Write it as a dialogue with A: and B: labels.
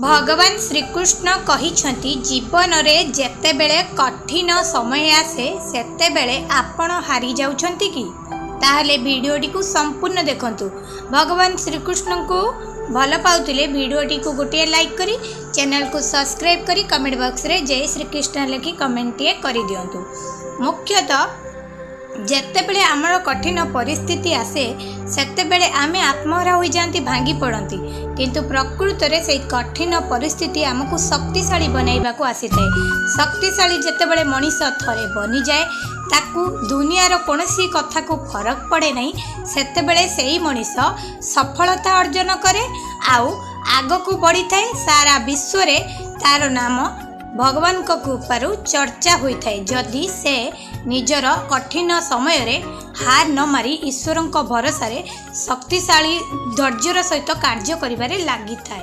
A: ଭଗବାନ ଶ୍ରୀକୃଷ୍ଣ କହିଛନ୍ତି, ଜୀବନରେ ଯେତେବେଳେ କଠିନ ସମୟ ଆସେ, ସେତେବେଳେ ଆପଣ ହାରି ଯାଉଛନ୍ତି କି? ତାହେଲେ ଭିଡ଼ିଓଟିକୁ ସମ୍ପୂର୍ଣ୍ଣ ଦେଖନ୍ତୁ। ଭଗବାନ ଶ୍ରୀକୃଷ୍ଣଙ୍କୁ ଭଲ ପାଉଥିଲେ ଭିଡ଼ିଓଟିକୁ ଗୋଟିଏ ଲାଇକ୍ କରି, ଚ୍ୟାନେଲକୁ ସବସ୍କ୍ରାଇବ୍ କରି, କମେଣ୍ଟ ବକ୍ସରେ ଜୟ ଶ୍ରୀକୃଷ୍ଣ ଲେଖି କମେଣ୍ଟଟିଏ କରିଦିଅନ୍ତୁ। ମୁଖ୍ୟତଃ ଯେତେବେଳେ ଆମର କଠିନ ପରିସ୍ଥିତି ଆସେ, ସେତେବେଳେ ଆମେ ଆତ୍ମହରା ହୋଇଯାଆନ୍ତି, ଭାଙ୍ଗି ପଡ଼ନ୍ତି। କିନ୍ତୁ ପ୍ରକୃତରେ ସେଇ କଠିନ ପରିସ୍ଥିତି ଆମକୁ ଶକ୍ତିଶାଳୀ ବନାଇବାକୁ ଆସିଥାଏ। ଶକ୍ତିଶାଳୀ ଯେତେବେଳେ ମଣିଷ ଥରେ ବନିଯାଏ, ତାକୁ ଦୁନିଆର କୌଣସି କଥାକୁ ଫରକ ପଡ଼େ ନାହିଁ। ସେତେବେଳେ ସେଇ ମଣିଷ ସଫଳତା ଅର୍ଜନ କରେ ଆଉ ଆଗକୁ ବଢ଼ିଥାଏ। ସାରା ବିଶ୍ୱରେ ତାର ନାମ ଭଗବାନଙ୍କ କୃପାରୁ ଚର୍ଚ୍ଚା ହୋଇଥାଏ, ଯଦି ସେ ନିଜର କଠିନ ସମୟରେ ହାର ନ ମାରି ଈଶ୍ୱରଙ୍କ ଭରସାରେ ଶକ୍ତିଶାଳୀ ଧୈର୍ଯ୍ୟର ସହିତ କାର୍ଯ୍ୟ କରିବାରେ ଲାଗିଥାଏ।